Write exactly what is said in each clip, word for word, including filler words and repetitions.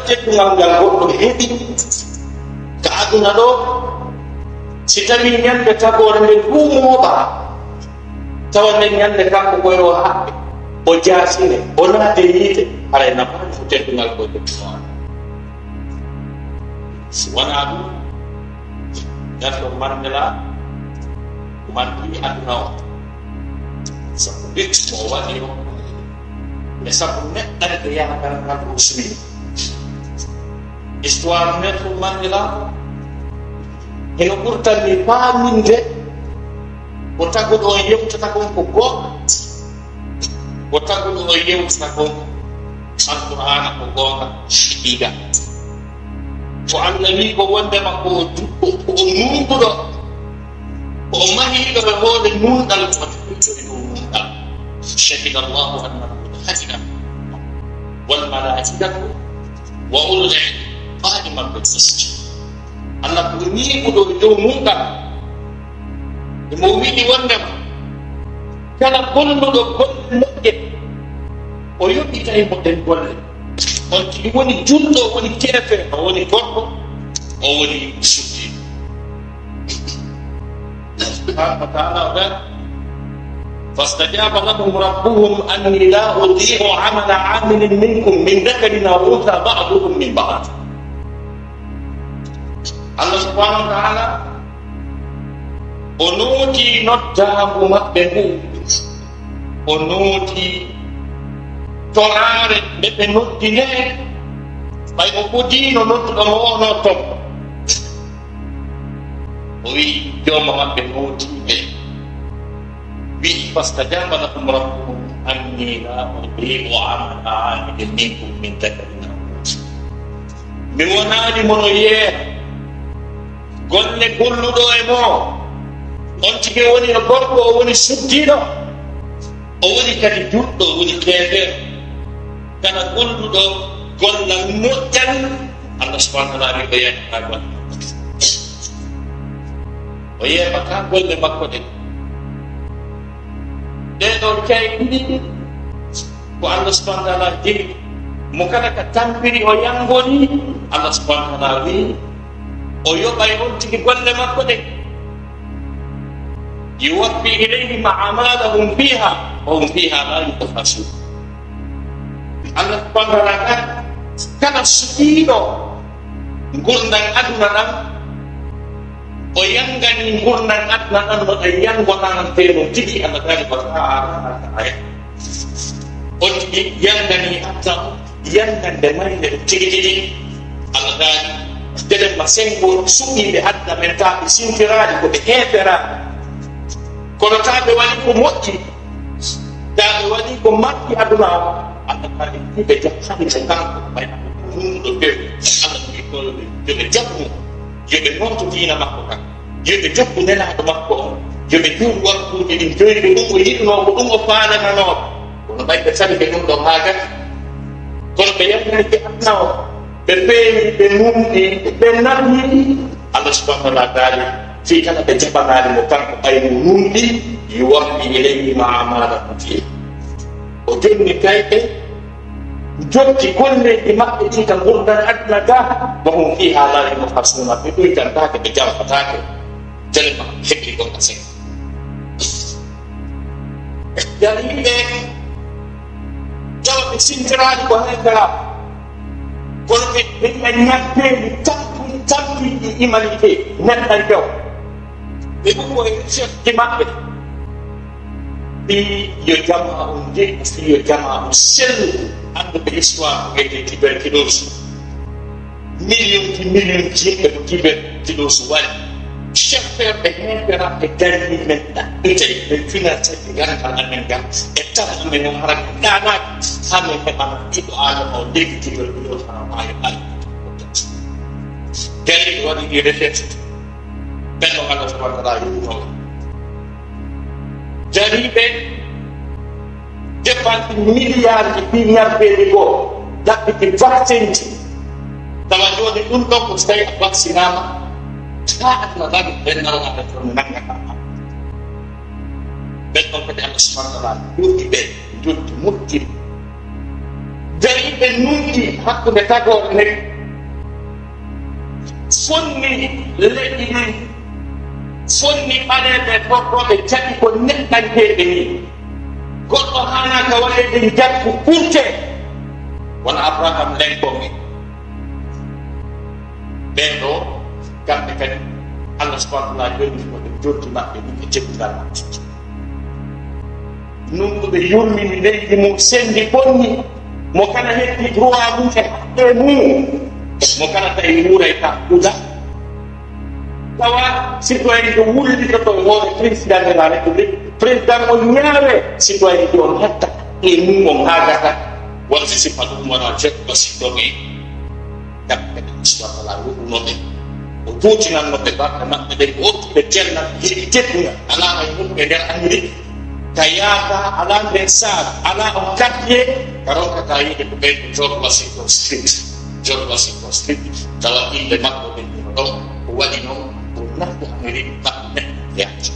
Teddungal ngal goɗɗo heɓi ka aduna ɗo, si tawii ñande tagoore nden ɗum mooɓa, tawa nden ñande kanko ko yo haɓɓe, o jaasine, o naate yiite, haray nafaani ko teddungal ko teddungal. Si wanaa ɗum, Nelson Mandela, ko man ɗum aduna o. Sabu ɓiɗɗo o waɗi o, e sabu neɗɗanke yaakaar ngal o suwi. Histoire Nelson Mandela, hino ɓurtan mi faaminde ko taguɗo on yewtata kon ko goonga. Ko taguɗo on yewtata kon, Alqur'aana ko goonga, haqiiqa. Ko Allah wi ko wondema ko o du-, ko, ko o nunɗuɗo, ko o mahiiɗo e hoore nunɗal, ko o nunɗuɗo e dow nunɗal. شهد الله أنه الحق والملائكة وأولو العلم قائما بالقسط. Allah ko niiɓuɗo e dow nunɗal. Imo wi'i wondema kala golluɗo golle moƴƴe, o yoɓitay mo ɗen golle. On tigi woni julɗo, o woni keefeeɗo, o woni gorko, o woni suddiiɗo. Subhanahu wa ta'ala o daa, فاستجاب لهم ربهم أني لا أضيع عمل عامل منكم من ذكر أو أنثى بعضكم من بعض. Allah subhanahu wa ta'ala, o nooti noddaango maɓɓe ngu, o nooti toraare nde ɓe noddi nde, ɓay o ɓodiino nodduɗo mo o notton. O wi'i, jooma maɓɓe nootii ɓe. Wi'i, فاستجاب لهم ربهم أني لا أضيع عمل عامل منكم من ذكر أو أنثى. Mi wonaali mo no yeera golle golluɗo e moo. On tigi woni no gorko, o woni suddiiɗo, o woni kadi julɗo, o woni keefeero. Kala golluɗo gollal moƴƴal, Allah subhanahu wa ta'ala wi o yeeɓata golle. O yeeɓata golle makko ɗen. Ɗee ɗoo kayɗe ɗiɗi ko Allah subhanahu wa ta'ala jogii. Mo kala ka tampiri o yanngoni, Allah subhanahu wa ta'ala wi o yoɓay on tigi golle makko ɗen. يوفي إليهم أعمالهم فيها وهم فيها لا يبخسون. Allah subhanahu wa ta'ala, kala suɓiiɗo ngurndan aduna ɗan, o yanngani ngurndan aduna ɗan no ɗan yanngonantee non tigi, Allah taala ko aya. On tigi yanngani aduna on, yanngande mayre tigi tigi. Allah taala, deden ma sengo suɓiiɓe aduna men, taa ɓe sintiraali, ko ɓe heeferaaɓe. Kono taa ɓe waɗi ko moƴƴi, taa ɓe waɗi ko makki aduna o, Allah taala, ɓe jaɓɓani ko kanko, ɓay ko ɗum ɗo ɓe, Allah wi ko yo ɓe jaɓu, yo ɓe nooto diina makko kan. Yo ɓe jokku nelaaɗo makko on. Yo ɓe juur waktuuji ɗin joyi, ko ɗum o yiɗunoo, ko ɗum o faalananoo. Kono ɓay ɓe sali ɓe ɗum ɗon haa gasi. Kono ɓe yamnani ɓe aduna o, ɓe feewi, ɓe nunɗi, ɓe naɓi. Allah subhanahu wa ta'ala daali, fii kala ɓe jaɓanaali mo kanko, ɓay mo nunɗi, يوفي إليهم أعمالهم فيها. O jonni kayɗe, jotti golleeji maɓɓe ɗin ka ngurndan aduna ga, وهم فيها لا يبخسون, ɓe ɗuytantaake, ɓe jarfataake, tele ma heɓi ɗon ka sek. Jariiɓe, tawa ɓe sintiraali ko heeferaaɓe, kono ɓe, ɓe, ɓe ñabbeeli tampi, tampi ɗi humanité, neɗɗanke o. Ɓe ɗum ko e recherche maɓɓe. Fii yo jamaa on jikku, fii yo jamaa on sellu. Annduɓe histoire ko wiyetee tuberculose. Million ji, million ji yimɓe ko tuberculose waɗi. Chercheur ɓe heeferaaɓe darii men ɗaɓɓitay, men financé ɓe ganndal amen ngal. E tawa men o hara men ɗaanaaki, haa men heɓana ɓiɗɗo Aadama o leydi tuberculose hara waawi ɓalli. Darii ɓe waɗi ɗi recherche. Ɓen ɗon Allah subhanahu wa ta'ala yeɗunoo. Jariiɓe dépense milliard ji fii ñabbeeli goo, ɗaɓɓiti vaccin ji. Tawa jooni ɗum ɗon ko so tawi a vaccinaama, haa aduna lami, ɓen nalnaaɓe toon nanngataa ma. Ɓen ɗon kadi Allah subhanahu wa ta'ala jooɗi ɓe, jooɗi moƴƴiri. Dari ɓe nunɗi hakkunde tagoore nden, fonni leƴƴi ɗin, fonni ɓaleeɓe e gorkooɓe jaɓi ko neɗɗankeeɓe ni. Goɗɗo haanaaka waɗeede njarku kurte wona Abraham Lincoln en. Ɓen ɗoo, kamɓe kadi, Allah subhanahu wa ta'ala yonni ko ɓe joddi maɓɓe ɗum e teddungal maɓɓe. Nunɗuɓe yurmini leydi mum, sendi bonni, mo kala heddi droit mum e haqqe mum, mo kala tawi wuuray ka duga. Tawa citoyen ɗo wullitoto e hoore président de la république, président on ñaawe citoyen ɗi on hatta e mum on haagata. Wonde sifa ɗum wona jeɗɗo sittoɓe. Kamɓe kadi, Allah subhanahu wa ta'ala ruɗuno ɓe, o juutinanno ɓe balɗe maɓɓe ɗen, o okki ɓe cellal, yiɗi teddungal, alaa hay huɓɓe nder Amérique, ka yaata, alaa nder saal, alaa on quartier, ka ronkata yiide ko ɓen ko George Washington Street, George Washington Street, tawa innde makko ɓe ɗum ɗon, ko waɗi noon, ko nafɗo Amérique, nafɗo neɗɗo yaata.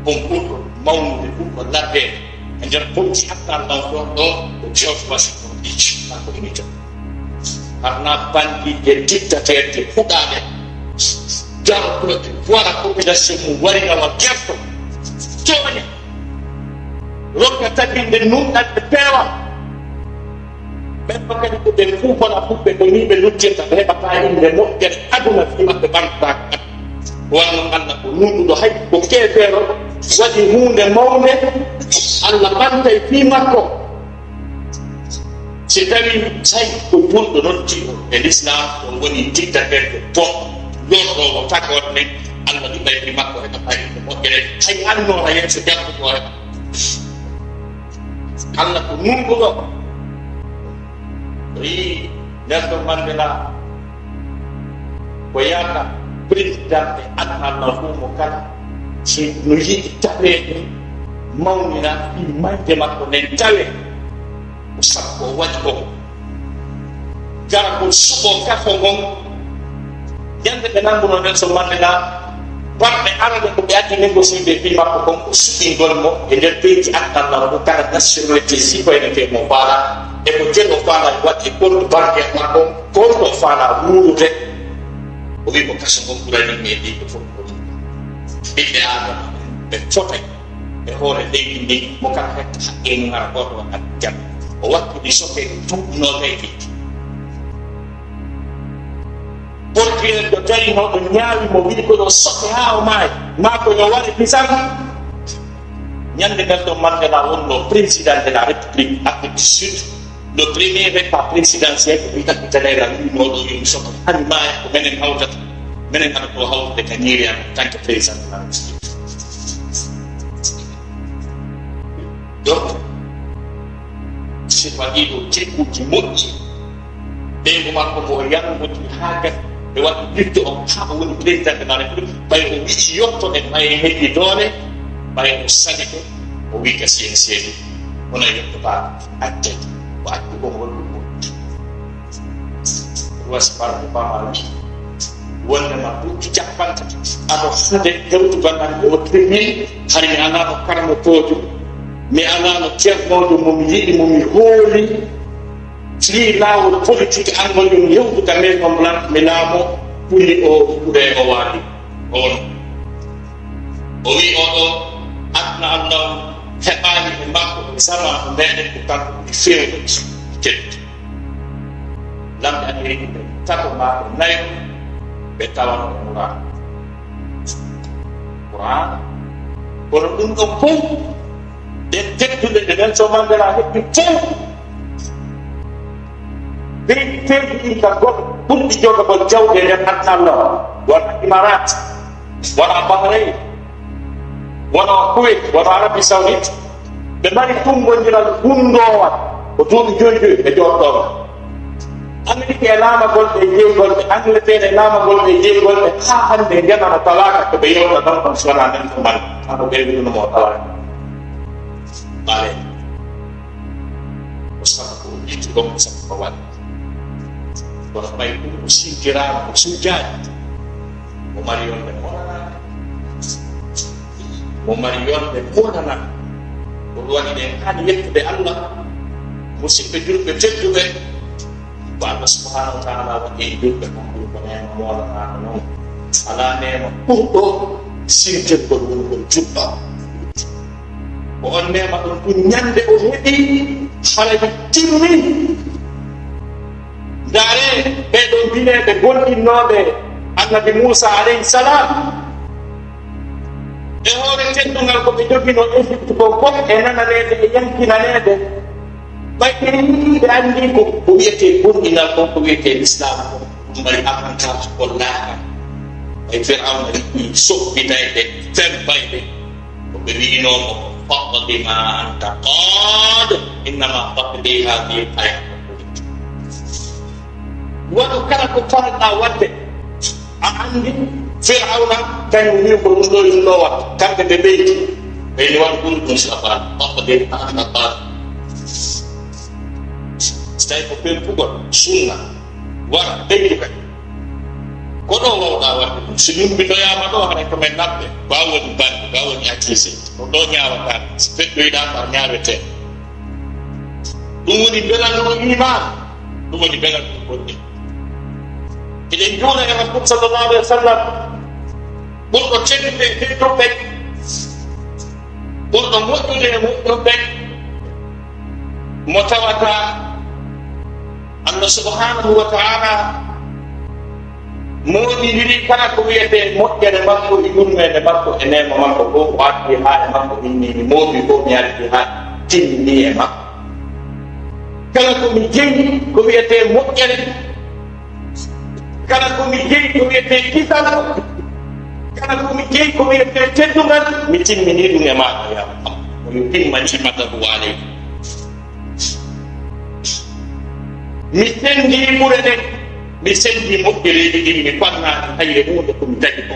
On ɓurɗo mawnude, ɓurɗo laddeede e nder politique hatta law ɗon ɗo ko George Washington Beach, kanko ene jam. Arna bandiije dictateur je puɗaɗe, garɗo e wara population mum wari rawa gerto, tooña, rokka tabinde nunɗal e peewal. Ɓen ɗo kadi ko ɓe fuu kono ɓuɓɓe ko nii ɓe luttirta, ɓe heɓataa innde moƴƴere aduna fii maɓɓe ɓamtaaka. Wonno Allah ko nunɗuɗo, hay ko keefeero waɗi huunde mawnde, Allah ɓamtay fii makko. Si tawii hay ko julɗo noddi o e Lislaam, on woni dictateur ko bon, lorroowo tagoore nden, Allah ɗuɓay fii makko heɓataa innde moƴƴere, hay annoora yeeso janngo ko heɓa. Allah ko nunɗuɗo. Wi Nelson Mandela ko yaaka président e aduna Allah fof mo kala si no yiɗi taweede mawnina fii mayde makko nden tawe ko sabu ko waɗi ko. Garagol suɓo kafo ngon. Ñande ɓe nanngunoo Nelson Mandela, balɗe arane ko ɓe addi négocier ɓe fii makko kon ko suɓingol mo e nder peeji addannal ko kala nationalité citoyenneté mo faala, e ko jeɗo faala e waɗde compte bancaire makko, compte o faala wuurude. O wi ko kaso ngon ɓurani mi e ɗiɗo fof ko ɗum. Ɓiɓɓe Aadama ɓe fotay e hoore leydi ndin, mo kala hetta haqqe mum ara gooto waɗa jam. O wattudi soke duuɓi noogay ɗiɗi. Portugal ɗo darino ɗo ñaawi mo, wi'i ko ɗo soke haa o maayi, maa ko yo ware bisan. Ñande ngal ɗo Mandela wonno président de la République Afrique du Sud, le premier repas présidentiel ko ɓe ɗaɓɓitanayra wi'nooɗo yo mi soke hani maaya ko menen hawtata, menen haɗa ko hawtude ka ñiiri am en tant que président de la République. Donc, sifa ɗiɗo jikkuuji moƴƴi, ɓeyngu makko ngo yanngoti haa gasi, ɓe waɗi ɓiɗɗo on haa o woni président de la République, ɓay o wi'i yottoɗen, ɓay en heɓi doole, ɓay o salike, o wi'i ka C N C ɗum, kono yottotaako, accete, o acci konngol ɗum woni. Wasi Barko Bamali, wonde ma duuɓi capanɗe tati, aɗo fade hewtugol an ko o tribune, hari mi alaano karmotoojo, mi alaano ceernoojo mo mi yiɗi, mo mi hooli, fii laawol politique angol, yo mi hewtu ka Maison Blanche, mi laamo, ɓuri o, ɓuri o waali, o won. O wi'i, "Oɗo aduna Allah on heɓaali e makko e zamaanu meɗen ko kanko ɓuri feewde teddude." Lamɓe Amerik ɓe tato maa ɓe nayo ɓe tawano e Qur'an. Qur'an. Kono ɗum ɗon fof, ɗen teddude ɗe Nelson Mandela heɓi fof, ɓe teddi ɗin ka goɗɗo ɓurɗi jogagol jawɗi e nder aduna Allah on, wona Imarat, wona Bahrain, wona Kuwait, wona Arabie Saoudite, ɓe mari tumbondiral hundoowal ko duuɓi joyi joyi ɓe jooɗɗooma. Amerique e laamagol ɓe e jeygol ɓe, Angleterre e laamagol ɓe e jeygol ɓe, haa hannde ngena no talaaka ko ɓe yewta tan, on sona nen ko mari, hano ɓe wi'uno mo talaaka. Ɓaale. Ko sabu ko o yiɗi ɗon, ko sabu ko waɗi. Kono ɓay ɗum o sintiraama, o sujjaani. Mo mari yonde mo wonanaaka. Mo mari yonde mo wonanaaka. Ko ɗum waɗi ɗen haani yettude Allah. Musidɓe julɓe tedduɓe, ko Allah subhanahu wa ta'ala waɗi en julɓe, kamɓe ko neema moolanaaka noon. Alaa neema ɓurɗo sirtirgol wongol julɗo. Ko on neema ɗum, ɗum ñande o heɓi, haray timmi. Ndaaree ɓee ɗoo bineeɓe gonɗinnooɓe Annabi Muusa alayhi salam. E hoore teddungal ko ɓe joginoo Égypte kon fof, e nananeede e yankinaneede. Ɓay ɓe yiɗi, ɓe anndi ko, ko wiyetee gonɗinal kon, ko wiyetee Lislaam kon, ɗum mari avantage ko laaɓal. Ɓay Firawna yiɗi soɓɓitayde, fembayde, ko ɓe wi'inoo mo, "Faqdi ma anta qad, innama taqdi hadhihi al-hayata ad-dunya." Waɗu kala ko faalɗaa waɗde. A anndi Firawna, kañum wi'i ko ɗum ɗoo, ɗum ɗoo waɗa. Kamɓe ɓe ɓeydi. Ɓe ni waɗa ɗum, ɗum si a faala. Faqdi ma anta qad. So tawi ko pempugol, sunna, wara, ɓeydu kadi. Ko ɗo wawɗaa waɗde ɗum. Si lumbitoyaama ɗo, haray ko men naɓɓe. Ko a woni bannde, ko a woni accusé. Ko ɗo ñaawataa. Si feɗɗoyɗaa, mbar ñaawetee. Ɗum woni belalɗo iman. Ɗum woni belalɗo gonɗi. Eɗen njuula e Rasul sallallahu alayhi wa sallam, ɓurɗo teddude e tedduɓe, ɓurɗo moƴƴude e moƴƴuɓe, mo tawata Allah subhanahu wa ta'ala moƴƴiniri kala ko wiyetee moƴƴere makko e yurmeende makko e neema makko fof, o addi haa e makko, inni mi moƴƴi fof, mi addi haa timmi e makko. Kala ko mi jeyi ko wiyetee moƴƴere, kala ko mi jeyi ko wiyetee kisal, kala ko mi jeyi ko wiyetee teddungal, mi timmini ɗum e maaɗa, ya Muhammad. Ko yo timma timmata ko waale. Mi senndi ɓure ɗen, mi senndi moƴƴereeji ɗin, mi fannaani hayre huunde ko mi taƴi ko.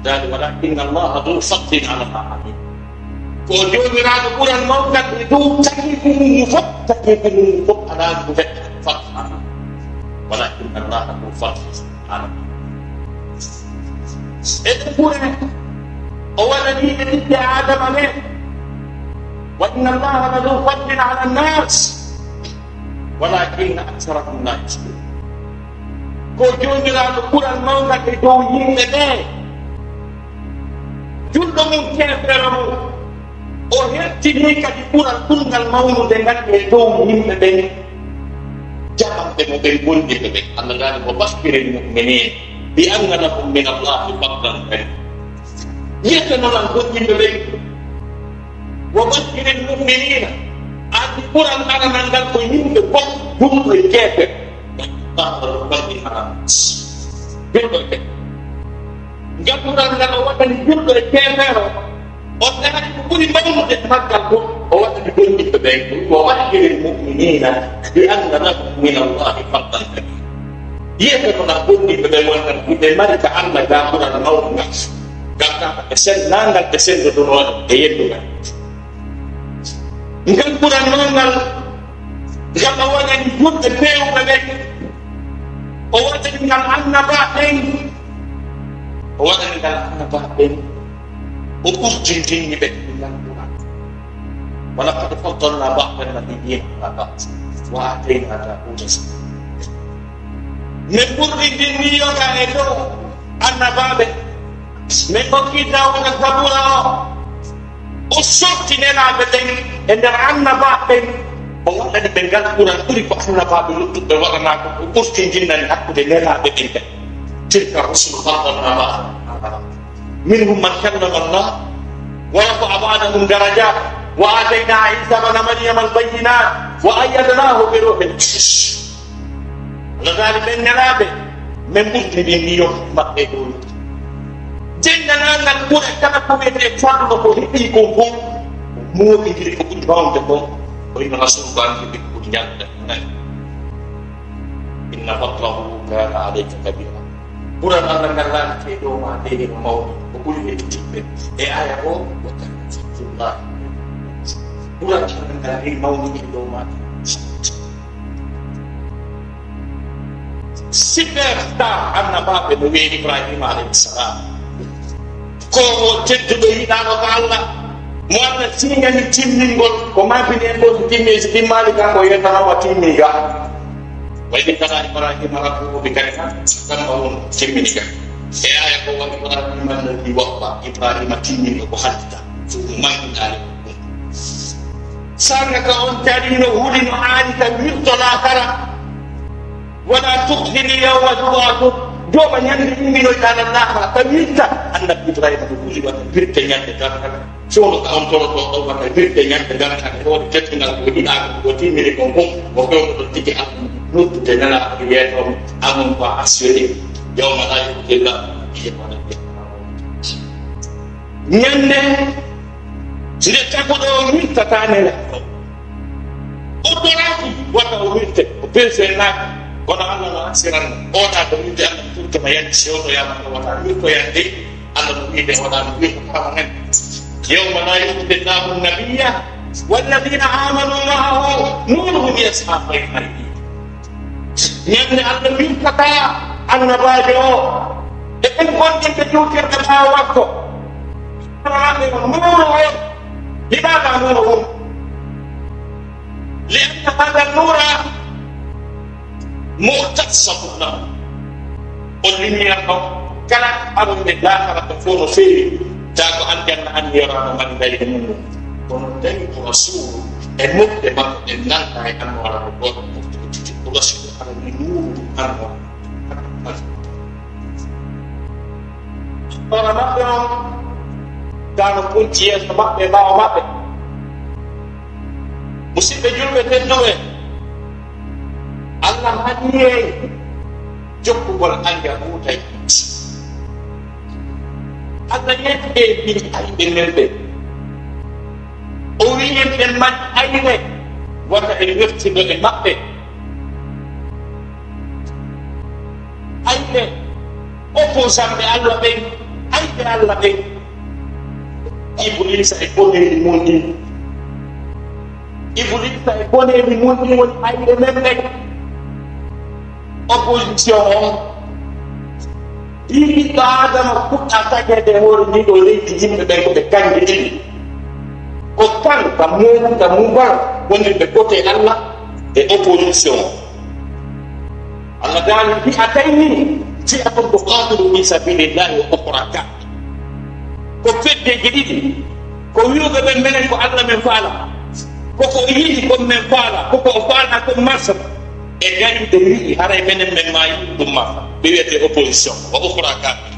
Daali, walakinna Allaha du fadlin ala alamin. Ko Joomiraaɗo ɓural mawgal e dow tagiiɓe mum fof, tagiiɓe mum fof alaa ko fetta fadl. Walakinna Allaha du fadlin ala alamin. Eɗen ɓure, o waɗani ɓe ɓiɓɓe Aadama ɓe. Wa inna Allaha la du fadlin ala nnas. Walakinna aktharahum la yashkurun. Ko Joomiraaɗo ɓural mawgal e dow yimɓe ɓe. Julɗo mum, keefeero mum, o hertinii kadi ɓural ɓurngal mawnude ngal e dow yimɓe ɓen, jaɓanɓe mo ɓen, goonɗinɓe ɓen. Allah daali, "Wa bashshiril mu'minin bi anna lahum min Allahi fadlan kabira." Yettono lan goonɗinɓe ɓen. "Wa bashshiril mu'minina." Anndi ɓural aranal ngal ko yimɓe fof, julɗo e keefeero. Julɗo e keefeero. Ngal ɓural ngal o waɗani julɗo e keefeero. On ɗaani ko ɓuri mawnude e maggal ɗum, o waɗani goonɗinɓe ɓen ɗum. "Wa bashshiril mu'minina bi anna lahum min Allahi fadlan kabira." Yiyete noon goonɗinɓe ɓen wonata ɓe mari ka Allah gaafaral mawngal. Ngam ka ɓe sen-, nangal ɓe senndodunoo e yeddugal. Ngal ɓural mawngal, ngal o waɗani julɓe peewɓe ɓen. O waɗani ngal annabaaɓe ɓen. O waɗani ngal annabaaɓe ɓen. O ɓurtintini ɓe ngal ɓural. "Wa laqad faddalna ba'da an-nabiyyina ala ba'd, wa atayna Dawuda zabura." Min ɓurtintini yoga e dow annabaaɓe. Min okki Dawuda zabura o. O softi nelaaɓe ɓen e nder annabaaɓe ɓen. O waɗani ɓe ngal ɓural ɓuri ko annabaaɓe luttuɓe waɗanaa ko. O ɓurtintinani hakkunde nelaaɓe ɓen ɓen. Tilka rusulu faddalna ba'dahum ala ba'd. Minhum man kallama Allah, wa rafa'a ba'dahum darajat, wa atayna Isa ibna Maryama al-bayyinat, wa ayyadnahu bi ruhil qudus. Allah daali ɓen nelaaɓe, men ɓurtini ni yo maɓɓe ɗo. Jenndanangal ɓura kala ko wiyetee fadlu ko heɓi kon fof, ko moƴƴiri ko ɓuri mawde kon, ko ino Rasul ko an heɓi ko ɓuri ñalɗi nay. Inna fadlahu kana alayka kabira. Ɓural Allah ngal laati e dow ma nde hino mawni, ko ɓuri hettitiiɓe. E aya o, wa kana fadlullahi. Ɓural Allah ngal ni mawni e dow ma. Superstar annabaaɓe no wiye Ibrahima alayhi salam. Ko o tedduɗo yiɗaaɗo ko Allah. Mo Allah siñani timmingol, ko maapini en ɗo so timmi, so timmaali ka, ko yetta hawa timmi ga. Wa idh ibtala Ibrahima rabbuhu bi kalimatin, tamma won timmini ga. E aya ko, wa Ibrahima alladhi waffa, Ibrahima timmini ko haldita, so ɗum mankindaali ɗum. Sarga ka on taarino hulino aali ka wirto laakara. Wala tukhzini yawma yub'athun. Jooma ñande imminoyta lan laakara, ka wirta. Annabi Ibrahima ko huli wata wirte ñande darngal. Fewndo ka on toroto ɗo wata wirte ñande darngal. Ko woni teddungal ko yiɗaa ko timmini kon kon. Ko fewndo ɗon tigi am noddude nela ko yeeto am ko assurer. Yawma la yukhzi Allahu nabiyya wala yawma. Ñande nde taguɗo o wirtata nela. O toraaki wata o wirte, o pelfeenaaki, kono Allah no aksiran mo. Oɗa ko wirde Allah no firtoma yande, si oɗo yama ko wata wirto yande, Allah no wiide oɗa no wirto kama hen. Yawma la yukhzi Allahu nabiyya walladhina amanu ma'ahu nuruhum yas'a bayna aydihim. Ñande Allah wirtata annabaajo o e ɓen gonɗinɓe juutirɓe ɓaawo makko. Kono maɓɓe ko nuuru o, limaada nuuru o? Li anna hada nuura mukhtasatun lahu. O lumière o, kala aɗon ɓe dakara ko fof no feewi, taa ko aljanna an yorano mbaɗi ndayde mum. Kono tawi ko rasul e mofte makko ɗen nanta e annoora ko goto mofte ko titi. Ko rasul ala ni nuuru ɗum annoora. Hoore maɓɓe on, gano punci yeeso maɓɓe, ɓaawo maɓɓe. Musidɓe julɓe tedduɓe, Allah haɗi en jokkugol Anjabuuta e Iblisa. Allah yetti e mbiɗi ayɓe men ɓe. O wi'i en ɓe mbaɗi ayɓe, wata en wertido e maɓɓe. Ayɓe, opposant ɓe Allah ɓen, ayɓe Allah ɓen. Iblisa e boneeli mun ɗin. Iblisa e boneeli mun ɗin woni ayɓe men ɓen. Opposition on. Ɗi ɓiɗɗo Adama fuɗɗa tageede e hoore ndi ɗo leydi, yimɓe ɓen ko ɓe kanji ɗiɗi. Ko kan ka muuku ka mumbal wonirɓe gote Allah e opposition. Allah daali fi'atayni, fi'atun tuqatilu fi sabilillahi wa ukhra kafira. Ko feddeji ɗiɗi, ko wi'uɓe ɓen menen ko Allah men faala, ko ko o yiɗi kon men faala, ko ko o faala kon marsata. E gari ɓe wi'i haray menen men maayi ɗum marsata. Ɓe wi'ete opposition, wa ukhra kafira.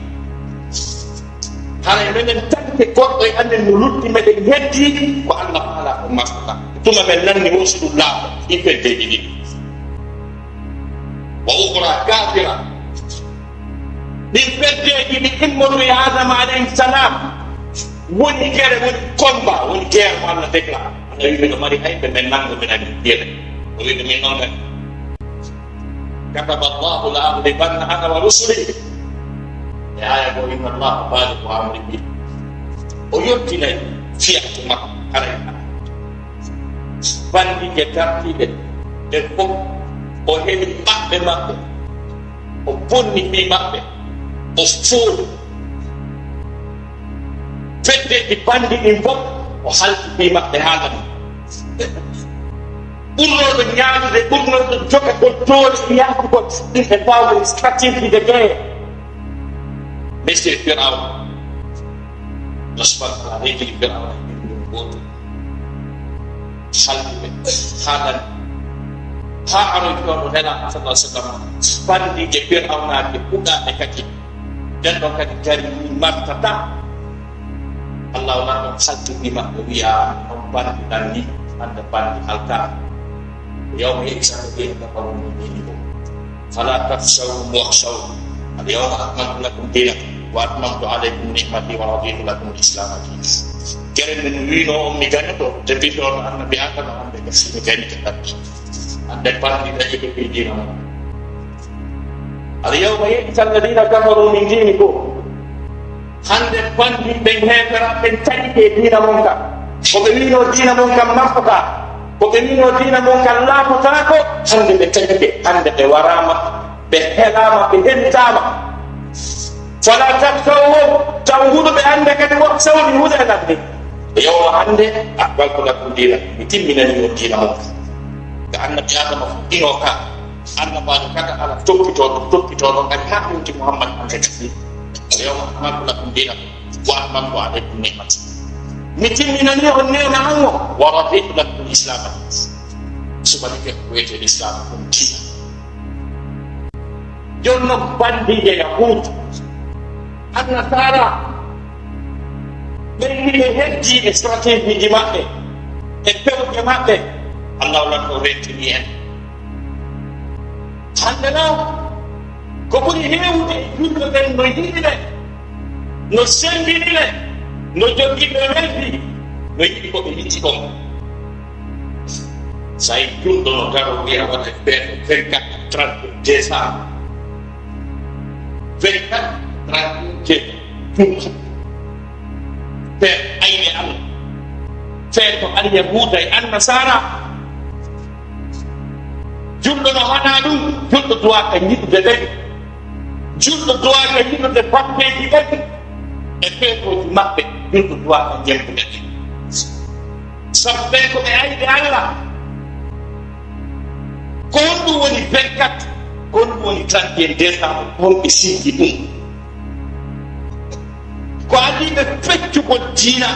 Haray menen tanke goɗɗo e amen no lutti meɗen heddi ko Allah faala kon marsata. Tuma men nanni wo si ɗum laaɓa, ɗin feddeji ɗiɗi. Wa ukhra kafira. Ɗin feddeji ɗi immori e Adama alayhi salam woni gere, woni combat, woni guerre mo Allah déclare. Allah wi miɗo mari ayɓe men nango, miɗo andi gere. O wi ɗum min noon men. Kataba Allahu la aghlibanna ana wa rusuli. E aya ko inna Allaha balighu amrihi. O yottinay fiyatu makko haray. Bandije gartiiɓe ɓe fof, o heɓi maɓɓe maɓɓe, o bonni fii maɓɓe, o fooli. Feddeji bandi ɗin fof, o halki fii maɓɓe haa lami. Ɓurnooɓe ñaamude, ɓurnooɓe jogagol doole e yahdugol ɗin e baawɗe stratégie de guerre. Monsieur Firawna, Allah subhanahu wa ta'ala rejini Firawna e ɗum gooto. Halki ɓe, haa lami. Haa aroy ɗo no Nelaaɗo sallallahu alaihi wasallam, bandije Firawna ɓe puɗɗaaɓe kadi. Nden ɗon kadi gari ni martata. Allah wona ɗon halkini maɓɓe, wiya on bandi nan ni, hande bandi halkaama. Yawma ya'isa alladhina kafaru min dinihim. Fala takhshawhum wakhshawni. Al yawma akmaltu lakum dinakum wa atmamtu alaykum ni'mati wa raditu lakum al-islama dina. Gere men wiino on mi gañoto, te bito on annabi Adama, hande gasini gañi ka ɗaɗɗi. Hande bandi dañi ko fi diina mon. Al yawma ya'isa alladhina kafaru min dinikum. Hande bandi ɓen heefera ɓen taƴike e diina mon kan. Ko ɓe wiino diina mon kan martata. Ko ɓe wiino diina mon kan laamotaako. Hande ɓe taƴike. Hande ɓe waraama. Ɓe helaama. Ɓe hentaama. Fala takhshawhum. Taw huɗo ɓe hande kadi wakhshawni, huɗo e ladde. Yawma hannde, akmaltu lakum dinakum, mi timminani on diina mon. Ka annabi Adama fuɗɗinoo ka, annabaajo kala ala toppitoo ɗum, toppitoo ɗum, kadi haa hewti Muhammad hannde kadi. Yawma akmaltu lakum dinakum, wa atmamtu alaykum ni'mati. Mi timminani on neema an o, wa raditu lakum al-islama. Subalike ko wiyetee Islam ɗum diina. Jooni noon, banndiiɓe Yahuud, Annasaara, ɓe yiɗi ɓe heddi e stratégie ji maɓɓe, e pewje maɓɓe, Allahu lan o rentini en. Hannde noon, ko ɓuri heewde e julɓe ɓen no yiɗi ɓe, no semmbini ɓe, no jogii ɓe weldi, no yiɗi ko ɓe yiɗi kon. So a yii julɗo no daro wiya waɗa feeto vingt-quatre, trente décembre. Vingt-quatre, trente décembre. Feeto ayɓe Allah. Feeto Alyahuuda e Annasaara. Julɗo no hana ɗum, julɗo duwaaka yiɗude ɓen. Julɗo duwaaka yiɗude bapteeji ɓen e feetooji maɓɓe, julɗo duwaaka ñembude ɓe. Sabu ɓen ko ɓe ayɓe Allah. Ko honɗum woni vingt-quatre? Ko honɗum woni trente et un décembre? Ko honɓe sigi ɗum? Ko adii ɓe feccugol diina.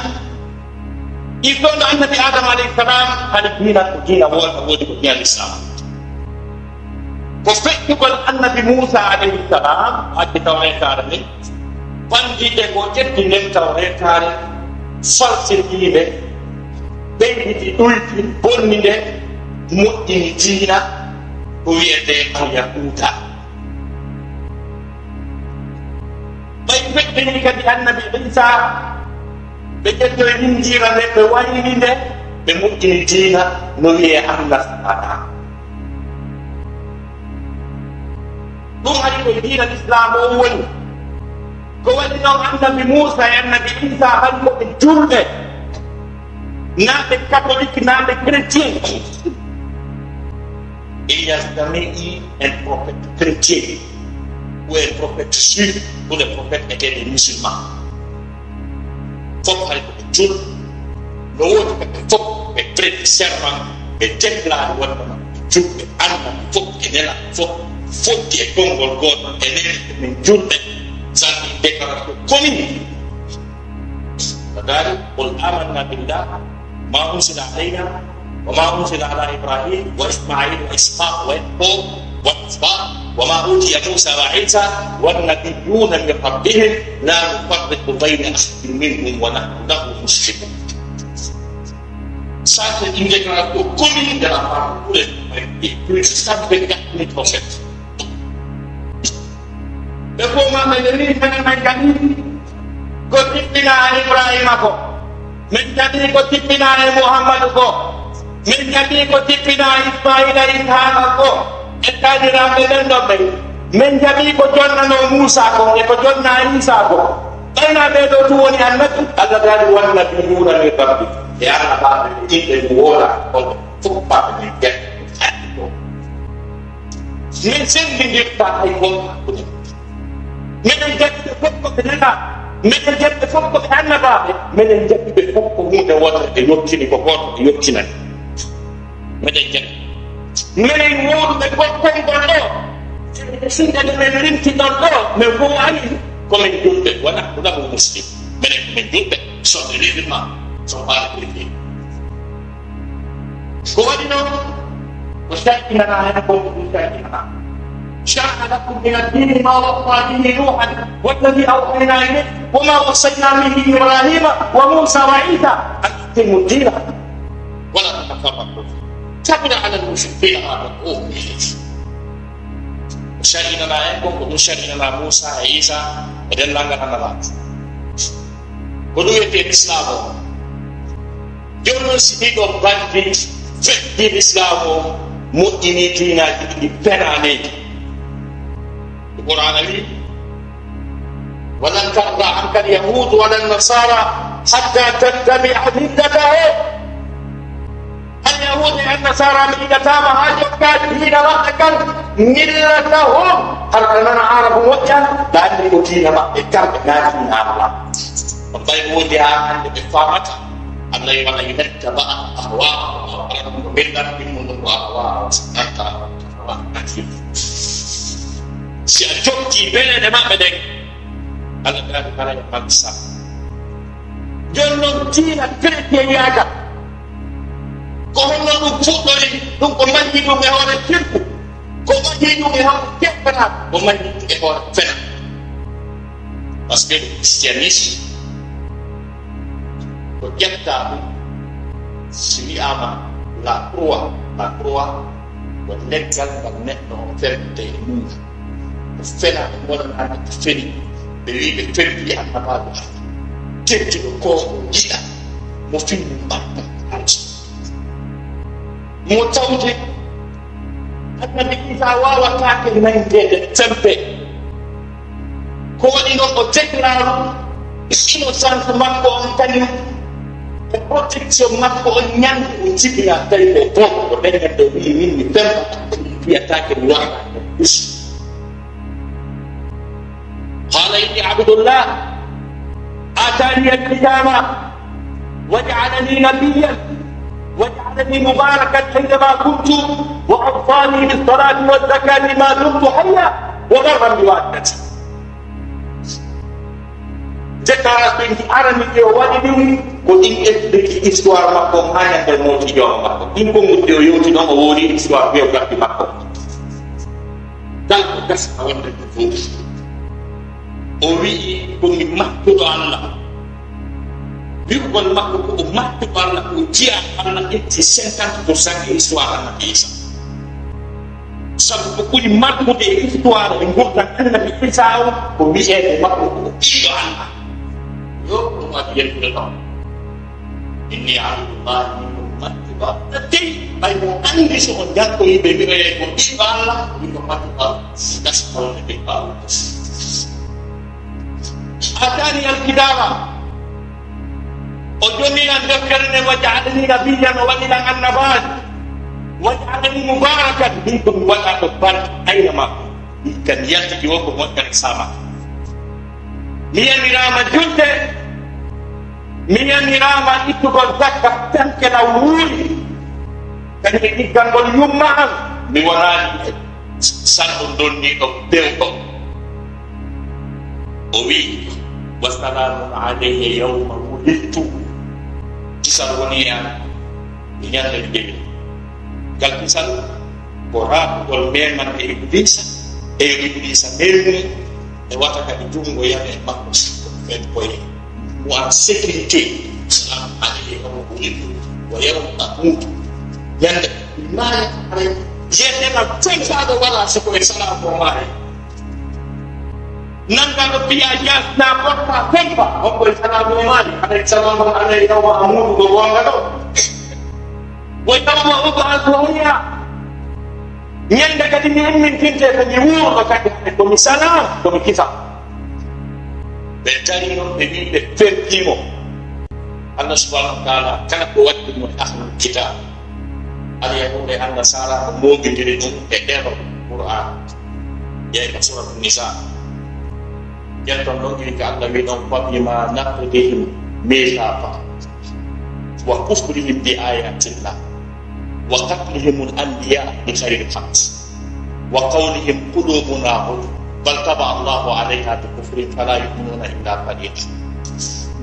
Iwtoonde Annabi Aadama alayhi salam, hade diina ko diina woota, woodi ko diina Islam. Ko feccugol Annabi Muusa alayhi salam, addi Tawreetaare nden, banndiiɓe ko ƴetti nden Tawreetaare, falsifiinde, ɓeyditi ɗuyki, bonni nde, moƴƴini diina, ko wiyetee Alyahuuda. Ɓay feƴƴini kadi Annabi Iisaa, ɓe ƴettoyi Linjiila nden, ɓe wayli nde, ɓe moƴƴini diina no wiyee Annasaara. Ɗum hari ko diina Lislaam on woni. Ko waɗi noon Annabi Muusaa e Annabi Iisaa hari ko ɓe julɓe, naa ɓe katolik, naa ɓe chrétien. Il n'y a jamais eu un prophète chrétien ou un prophète juif ou le prophète était des musulmans. Fof hari ko ɓe julɓe. No woodi kamɓe fof ɓe prêti serment, ɓe déclare wonde maɓɓe julɓe, annabi fof e nelaaɗo fof fotti e konngol gooto, e nene ko min julɓe, sanni déclaration commune. Ko daari, qul amanna billah, ma unsila alayna, wa ma unsila ala Ibrahim, wa Ismail, wa Ishaq, wa Yaqub, wa Isbaq, wa ma utiya Musa wa Isa, wa nabiyuna min rabbihim, la nufarriqu bayna ahadin minhum, wa nahnu lahu muslimun. Ça, c'est une déclaration commune de la part de tous les, et plus de cent vingt-quatre mille prophètes. Ɓe fof maɓɓe ɓe wi'i, menen men jaɓi ko tippinaa e Ibrahima ko, men jaɓi ko tippinaa e Muhammadu ko, men jaɓi ko tippinaa e Ismaila, Ishaqa ko, e taaniraaɓe ɓen ɗon ɓen. Men jaɓi ko jonnanoo Muusaa ko, e ko jonnaa Iisaa ko. Ɓay naa ɓee ɗoo tun woni annabi? Allah daali, wan nabiyuuna min rabbi. E annabaaɓe ɓe yimɓe mi woola, on fof maɓɓe men jaɓi ko. Men senngindirtaa hay gooto hakkunde men. Meɗen jaɓi ɓe fof ko ɓe nelaaɓe. Meɗen jaɓi ɓe fof ko ɓe annabaaɓe. Meɗen jaɓi ɓe fof ko huunde wootere, ɓe yottini ko gooto, ɓe yottinani. Meɗen jaɓi. Minen wowluɓe ko-, konngol ɗoo, sinɗa nde men limti ɗon ɗoo, men fof ari ko men julɓe, wonaa ko ɗaɓo muslim. Minen ko men julɓe, sont des musulmans, sont pas des chrétiens. Ko waɗi noon, ko sarɗinanaa heen, ko ɗum sarɗinanaa. شرع لكم من الدين ما وصى به نوحا والذي أوحينا إليك وما وصينا به إبراهيم وموسى وعيسى أن أقيموا الدين ولا تتفرقوا فيه كبر على المشركين ما تدعوهم إليه. O sarɗinanaa en kon ko ɗum sarɗinanaa Muusaa e Iisaa e denndaangal annabaaɓe. Ko ɗum wiyetee Islaam o. Jooni noon, si ɗiɗo bandi feƴƴi Islaam o, moƴƴini diinaaji ɗiɗi, penaani. Ko Qur'aana wii, ولن ترضى عنك اليهود ولا النصارى حتى تتبع ملتهم. Alyahuuda e Annasaara mi yiɗataama haa jokkaa diina maɓɓe kan, millatahum. Hara a nana Aarabu moƴƴa, ɗa anndi ko diina maɓɓe kamɓe, naa diina Allah. On ɓay woodi haa hannde ɓe faamata. Allah wi wala yunatta ba ahwa, wala ɗum ko ɓendan ɗimmo ɗum ko ahwa, natta ahwa. Si a jokki beleɗe maɓɓe ɗen, Allah daali kala e maksa. Jon non diina chrétien wiyata ko honno ɗum fuɗɗori? Ɗum ko mahi ɗum e hoore sirku, ko mahi ɗum e hoore keppata, ko mahi ɗum e hoore fena. Parce que le christianisme ko ƴetta ɗum, si wiyama la croix, la croix ko leggal ngal neɗɗo o ferde e mum. Ko fena, ko wonanaade ko feni. Ɓe wi ɓe fewti annabaajo Allah, tedduɗo ko o yiɗa, mo fini mbaɗɗo alji mo tawde annabi Isa waawataake nandeede sempe. Ko waɗi noon o déclare innocence makko on kañum e protection makko on ñande o jibina tawi ko boobo ko dañande o wi min mi femba wiyataake mi waɗa. قال إني عبد الله آتاني الكتاب وجعلني نبيا وجعلني مباركا أينما كنت وأوصاني بالصلاة والزكاة ما دمت حيا وبرا بوالدتي. Déclaration ji arani ɗi o waɗi ɗin ko ɗin explique histoire makko haa ñande o mawti jooma makko. Ɗin konnguɗi o yewti ɗon o woori histoire biographie makko. Kala ko gasa wonde ɗum fof. O wi'i ko mi mattuɗo Allah. Wi'ugol makko ko o mattuɗo Allah, ko jiya Allah ƴetti cinquante pour cent e histoire Annabi Isa. Sabu ko ɓuri mattude e histoire e ngurdam Annabi Isa on ko wi'eede makko ko o ɓiɗɗo Allah. Yo ɗum waɗi yettude ɗon. Inni abdullahi, min ko mattuɗo Allah. Tey ɓay mo anndi so o janngoyi ɓe wi'oye ko ɓiɗɗo Allah, min ko mattuɗo Allah. Gasa wonde ɓiɗɗo Allah. Atani alkitaba, o jonnii lan deftere nden, wa ja'alani nabiyyan, o waɗi lan annabaajo, wa ja'alani mubarakan, min ko mi waɗaaɗo barke ayna ma. Kan yaltiki o ko moƴƴere sama. Mi yamiraama julde, mi yamiraama ittugol zakka, tan ke law wuuri. Kañum e ɗiggangol yumma an, mi wonaani sarɗo donniiɗo bewɗo. O wi'i, "Wa salamun alayya yawma wulidtu." Kisal woni e an e ñande mi dewi. Ngal kisal ko raɓugol memande Iblisa, e yo Iblisa memni, e wata kadi junngo yana e makko, fen koye. Mo en sécurité, salam alayhi yawma wulidtu wa yawma amutu. Ñande mi maaya, haray yeetenal fenkaɗo wala siko e salam o maaya. Nanngaɗo piya yasna ɓorta fempa, on koye salam o maaya, haray salam alayhi yawma amutu ko gonga ɗo. Wa yawma ub'athu hayya. Ñande kadi mi immintinte ko mi wuurɗo kadi, ko mi salam, ko mi kisa. Ɓe tawi noon, ɓe wi ɓe fewtii mo. Allah subhanahu wa taala kala ko waɗi mo e ahlul kitab, alyahuuda e annasara, ko moogindiri ɗum e ɗeɗo Qur'an. Ƴeewa suratu Nisa. Ƴetton ɗon iri ka Allah wi ɗon, "Fa bima naqdihim mithaqahum wa kufrihim bi ayatillah wa qatlihim al anbiya bi ghayri al haqq wa qawlihim qulubuna ghulf bal taba Allahu alayha bi kufrihim fala yu'minuna illa qalila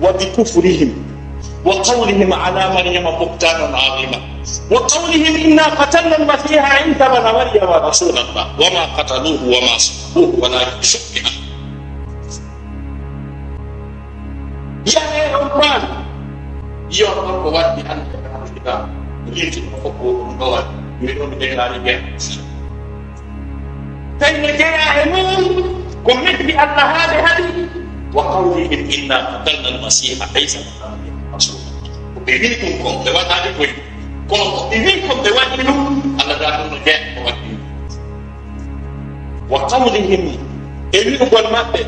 wa bi kufrihim wa qawlihim ala Maryama buhtanan azima wa qawlihim inna qatalna al masiha Isa ibna Maryama rasulallah wa ma qataluhu wa ma salabuhu walakin shubbiha." Yahe on paami. Yo on ko waddi hannde ka hannde ka. Liiti ko fof ko ɗum ɗo waɗi. Mi ɗo mi degaani ɓe. Tawi no jeyaa e mum ko metbi Allah haa ɓe haɗi. Wa qawlihim inna qatalna al masiha Isa ibna Maryama rasulallah. Ko ɓe wi'i ɗum kon, ɓe waɗaani koy. Kono ko ɓe wi'i kon ɓe waɗi ɗum, Allah daa ɗum no jeyaa ko waɗi ɗum. Wa qawlihim, e wi'ugol maɓɓe,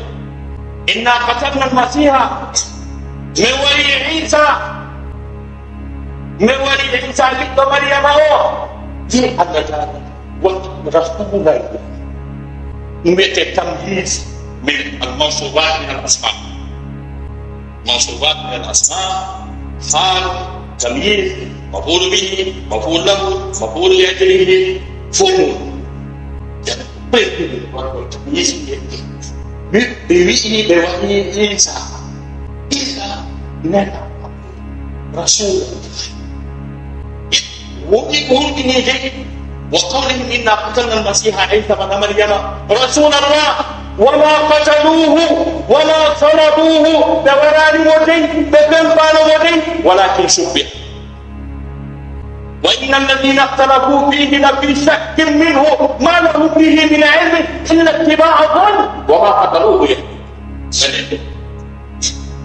inna qatalna al masiha, min wari Isa, min wari Isa ɓiɗɗo Maryama o, je Allah taala wa rasulahu. Ɗum wiyetee tamyiz min al mansubat min al asma. Mansubat min al asma. Faal, tamyiz, maf'ul bihi, maf'ul lahu, maf'ul li ajlihi, fof mum. Ɓe tamyiz ɓe. Ɓe, ɓe wi'i, ɓe wa'i Isa. Isa nena Rasul. Woɗɗi ko hulɓinii de, wa qawlihim inna qatalna al-masiha Isa bna Maryama rasulallah, wa ma qataluhu, wa ma salabuhu, ɓe waraani mo dey, ɓe pempaano mo dey, walakin shubbiha. Wa inna alladhina ikhtalafu fihi la fi shakkin minhu ma lahum bihi min ilmin illa ittiba'a dhann wa ma qataluhu yaqin.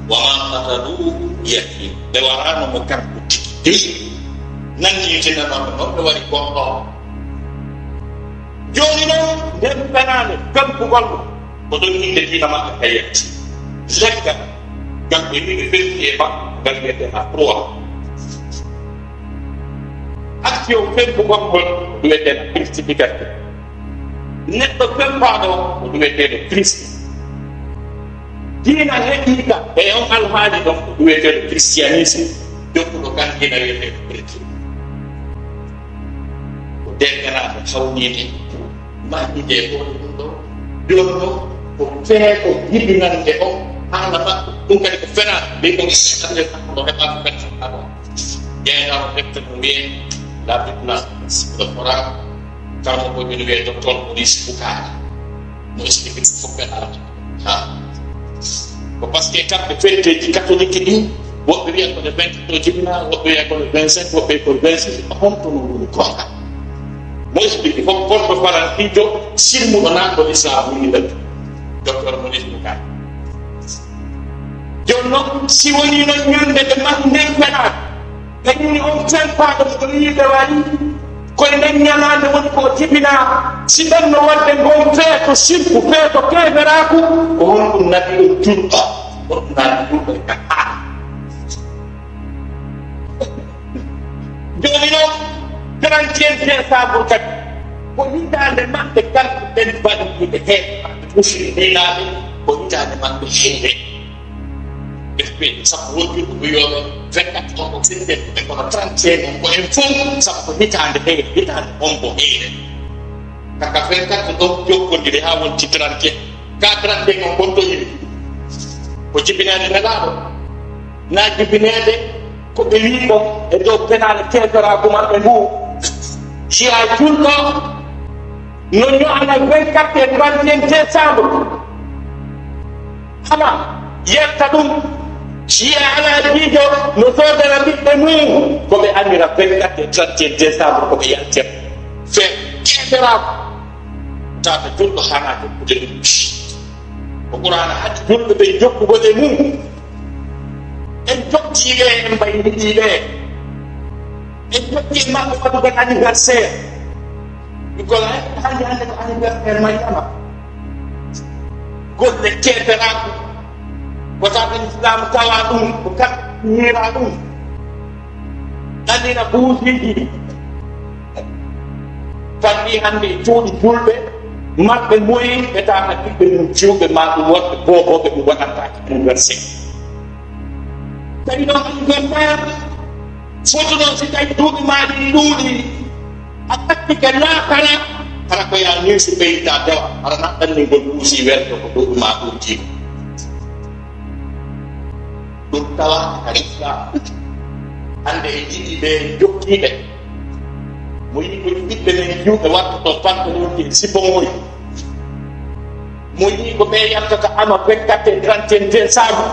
Wa ma qataluhu yaqin. Ɓe waraano mo kanko tigi dey. Nanndi yitinanooɓe noon ɓe wari goɗɗo. Jooni noon, nden fenaande, pempugol mo, ko ɗon innde diina maɓɓe ka yetti. Leggal, ngal ɓe wi'i ɓe fenti e makko, ngal wiyetee a croix. Action pempugol ngol, ko wiyetee a crucifixion. Neɗɗo pempaaɗo, ko wiyeteeɗo Christ. Diina heɓiika e on alhaali ɗon, ko wiyeteeɗo christianisme, jokkuɗo kan diina wiyeteeɗo chrétien. Ko denganaaɓe hawniinde, mahniinde e hoore ɗum ɗo, jonno ko feeto jibinande on haala maɓɓe, ɗum kadi ko fenaande, ɓe ko ɓe heɓaaka kadi. Ƴeewndaama defte no wiyee La Bible, le Coran, karamoko ɓe no wiyee docteur Maurice Bucay. Mo explique ɗum fof ɓe alata. Ha. Ko parce que kamɓe fetteeji catholique ɗi, woɓɓe wiya ko le vingt-quatre o jibinaa, woɓɓe wiya ko le vingt-cinq, woɓɓe ko le vingt-six, honto no woni goonga? Mo explique fof, porto faransiijo, silmuɗo naatɗo islam woni ɗon. Docteur Maurice Bucay. Jooni noon, si wonii noon ñande ɓe mahi nden fenaande, ɓe inni on fempaaɗo mo ɗo yiide wari, koye nden ñalaande woni ko o jibinaa, si ɓen no waɗde ngon feeto sirku, feeto keeferaaku, ko honɗum naɓi on julɗo? Honɗum naɓi julɗo e ka haa? Jooni noon, trente et un décembre kadi, ko hitaande maɓɓe kamɓe ɓen baɗuɓe heen, musrikiinaaɓe, ko hitaande maɓɓe heen. Ɓe, ɓe sappo won julɓe wiyooɓe vingt-quatre on ko septembre, ɓe kono trente et un on ko en fof sappo hitaande heen, hitaande on ko heen. Kaka vingt-quatre ɗon jokkondiri haa wonti trente et un. Ka trente et un on kon to yimi. Ko jibinaade Nelaaɗo. Na jibineede ko ɓe wii ko e dow penaale keeferaaku maɓɓe ngu. Si a julɗo, no ño'ana vingt-quatre e trente et un décembre. Ama, yetta ɗum. Si a alaa jiijo, no soodana ɓiɓɓe mum. Ko ɓe anndira vingt-quatre e trente et un décembre, ko ɓe yaltira. Fe keeferaaku. Tata julɗo hana jokkude ɗum. Ko Qur'aana haɗi julɓe ɓe jokkugol e mum. En jokki ɓe, en mbayliɗi ɓe. En jokki e maɓɓe waɗugol anniversaire. Ɓikkol hannde, hannde ko anniversaire Mariama. Golle keeferaaku. Ko tata Islam tawa ɗum, ko kat ñiira ɗum. Ɗannina buusiiji. Fanni hannde e cuuɗi julɓe, maɓɓe moyi ɓe tawa ɓiɓɓe mum jiwɓe ma ɗum wonɓe boobooɓe ɗum waɗantaake anniversaire. Tawi noon anniversaire, fotu noon si tawi duuɓi ma ɗi ɗuuɗi, a ƴattike laakara, hara ko yaa neesi ɓeyta dewa, hara naɗɗanni ngol buusi welto ko duuɓi ma ɗum jiiɗi. Ɗum tawa ka Islam. Hannde en njiɗi ɓe jokkiiɓe. Mo yii ko ɓiɓɓe men juuɓe wattoto pantalonji e sipoŋooji. Mo yii ko ɓe yaltata ama vingt-quatre e trente et un décembre.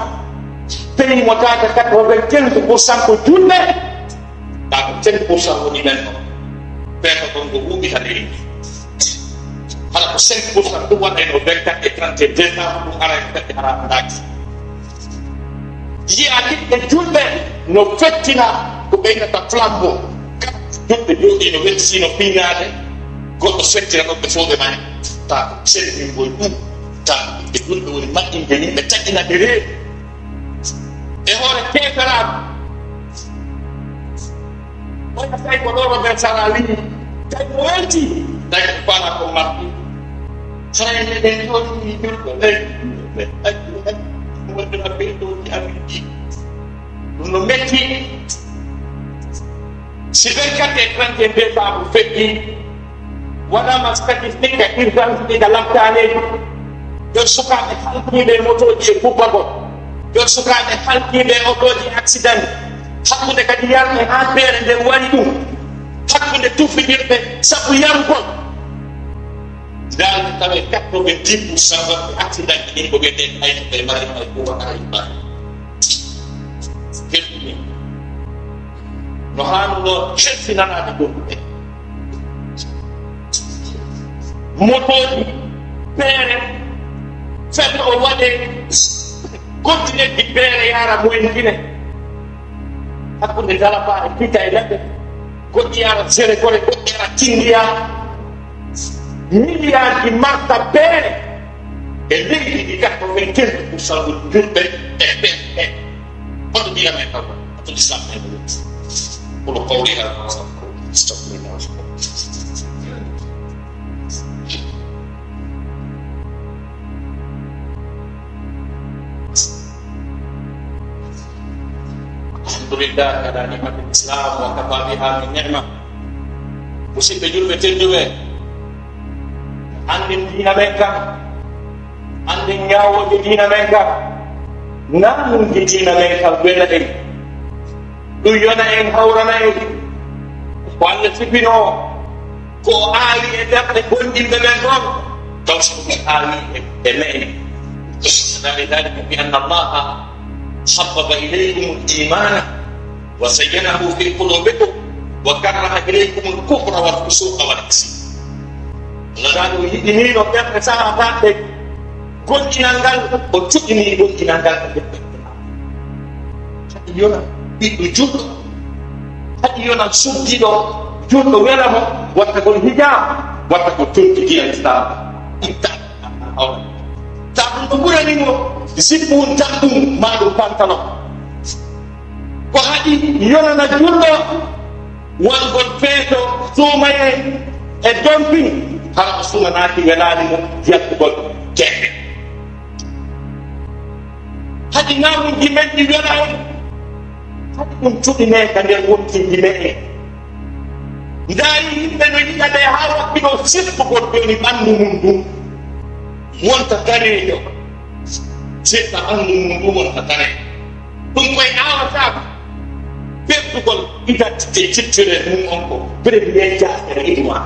Pays mo tata quatre-vingt-quinze pour cent ko julɓe. Ka ko cinq pour cent woni men ɗo. Feeto kon ko huuɓi hade yimɓe. Hara ko cinq pour cent ɗum waɗa no vingt-quatre e trente et un décembre ɗum ara e fedde hara andaaki. Yiya ɓiɓɓe julɓe no fettina ko ɓeynata flambeau. Kala julɓe jooɗi no wetti no piinaade. Goɗɗo fettina ɗon ɓe fof ɓe mani. Ta ko senningol ɗum. Ta ɓiɓɓe julɓe woni maɓɓinde yimɓe taƴina ɓe reedu. E hoore keeferaaɗo. Oya tawi ko ɗo Robert Sara wini, tawi ko welti, tawi ko fala ko marɗi. Sara en eɗen jooɗi julɓe ɓe, ɓe, ɓe, ɓe, ɓe, ɓe, ɓe, ɓe, ɓe, ɓe, ɓe, ɓe, ɓe, Ɗum no metti. Si vingt-quatre e trente et un décembre feƴƴi, waɗaama statistique e urgence ɗi ka laptaaneeji. Jon sukaaɓe halkiiɓe e motooji e kubbagol. Jon sukaaɓe halkiiɓe e otooji e accident. Hakkunde kadi yarde haa feere nde wari ɗum. Hakkunde tufidirɓe sabu yarugol. Ndaar tawi quatre-vingt-dix pour cent waɗɓe accident ɗi ko wiyetee ay ɓe mari may ko waɗa ay mari. Heddini. No haanunoo hersinanaade ɗum. Motooji, feere, fenno o waɗee, goɗɗi leddi feere yaara moyen Gine. Hakkunde Dalaba e Pita e Laɓe, goɗɗi yaara Serekore, goɗɗi yaara Kindiya. Miliyaarji marta feere e leydi ndi quatre-vingt-quinze pour cent woni julɓe e ɓe. Hoto diina men taw, hoto Islam men taw. Kono kawri hal ma sa ko stop me now. Alhamdulillah ala ni'matil Islam wa kafa biha min ni'ma. Musidɓe julɓe tedduɓe, annden diina men kan, annden ñaawooje diina men kan, naamnuuji diina men kan wela en, ɗum yona en, hawrana en. Ko Allah sifino ko o aawi e ɓerɗe gomɗinɓe ɓen ɗon, taw si ɗum aawi e, e me'en. Dalika bi anna Allaha habbaba ilaykumul iimana wa zayyanahu fi qulubikum wa karraha ilaykumul kufra wal fusuqa wal isyan. Allah taala o yiɗiniino ɓerɗe sahaabaaɓe goɗɗinal ngal, o cuɗini goɗɗinal ngal e ɓerɗe maɓɓe. Haɗi yona ɓiɗɗo julɗo, haɗi yona suddiɗo julɗo wela mo, watta kon hijab, watta ko tuntuki e Islam. Itta. Taw ɗum ko ɓurani mo, zippu un taw ɗum, maa ɗum pantalon. Ko haɗi yonana julɗo wongol feeto, suumayee e dompin, hara o suumanaaki welaani mo yattugol jeeɗe. Haɗi ŋaamuuji men ɗi wela en, haɗi ɗum cuɗinee ka nder wonkiiji meɗen. Ndaari yimɓe no yiɗa ɓe haa wakkilo sirtugol jooni ɓanndu mum ndun wonta daneejo. Sirta ɓanndu mum ndun wonta daneejo. Ɗum koye aawataako. Ɓeydugol identité culturelle mum on ko premier jaafere histoire.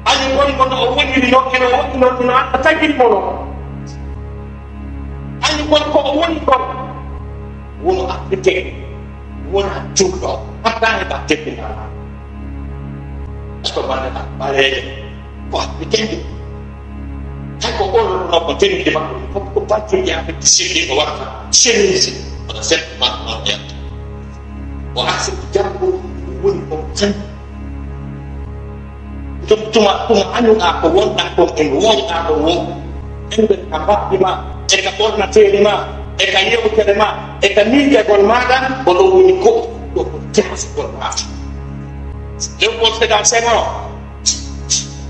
Añi won mo no o woniri no ino woni no ino anda tagiri mo no. Añi won ko o woni kon. Wono Africain, wona julɗo, hatta e ba teddinal. Est-ce que bande na ɓaleejo? Ko Africain. Hay ko ɓorno ko tenue de makko, ko, ko parti de Afrique du Sud ko watta chemise, wala set makko non yetta. O accepte janngo woni ko tan. Tuma, tuma, tuma añuɗaa ko wonɗaa kon, en wowɗaa ko won. En ɓe ka mbaɗɗi ma, e ka ɓornateeri ma, e ka yewtere ma, e ka miijagol maaɗa, ko ɗo woni ko, ɗo ko jahasgol maaɗa. Léopold Sédar Senghor,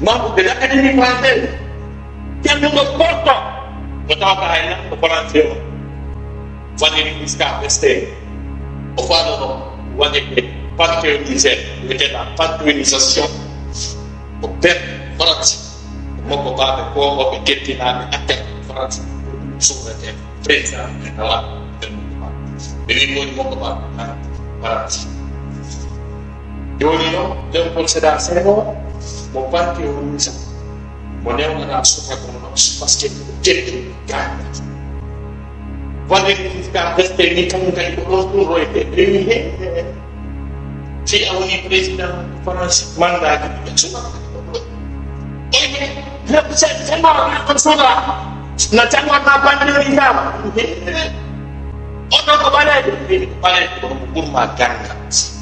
membre de l'Académie française, kennuɗo Porto, ko tawata hay nan ko Français o. Valéry Giscard d'Estaing, o faalono waɗede panthéonisé, wiyetee la panthéonisation, ko ɓen France, ko makko baaɓe ko ɓe kettinaaɓe acca France, souveraineté, président e nawa ɓe wi woni makko baaɓe France. Jooni noon, Léopold Sédar Senghor, mo panthéonisé, mo newnanaa suka kono noon, parce que ko teddu ganda. Valéry Giscard d'Estaing ni, kanko kadi ko ɗon ɗum royde. Ɓe wi he, si a woni président France, mandat ji ɗi suka. Oye, Sen-, Senghor na kon suka. Na Senghor na panthéonisé. Oto ko ɓaleejo. Ɓaleejo ko ɗum ɓurma ganda.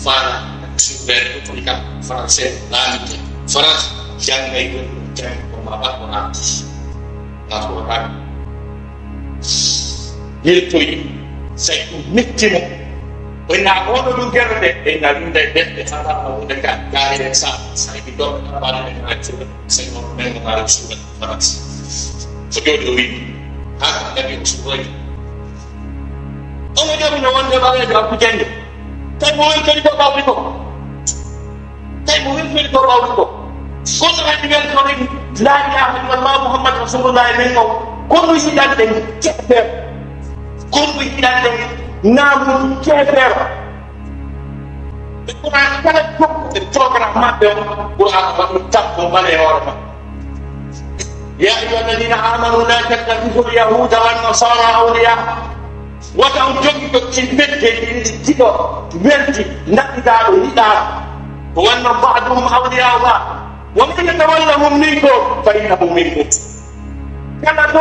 Faala, super, ɗum kam français, laamite. France, janngay ɗum, janngi ko ma ɓakko na. Alquraan. Yettoyi, say ɗum metti mo. O ina oɗo ɗum gerode, e na winda e defte, hata o wonde ka, ka e sa, say ɗi ɗo, ka ɓaɗa e na, say o men mo mari suuɗa France. O jooɗi o windi. Ha, nabi o suuɗoyi. Omo ƴami no wonde ɓaleejo Abdou Dieng. Tawi mo weltori ko ɓawli ko. Tawi mo weltori ko ɓawli ko. Kono hannde weltori laa ilaaha illallah Muhammad Rasulullah e men o. Kono yiɗande keefeero. Kono yiɗande naamuuji keefeero. Ɓe Qur'an kala tokkuɓe programme maɓɓe o, Qur'an o waɗi tampo mbaɗa e hoore maɓɓe. يا أيها الذين آمنوا لا تتخذوا اليهود والنصارى أولياء. Wata on jogito ɗin bedde ɗin ɗi jiɗo, welti, naɓɓitaaɗo, yiɗaaɗo. Ko wanno بعضهم أولياء بعض. ومن يتولهم منكم فإنه منهم. Kala ɗo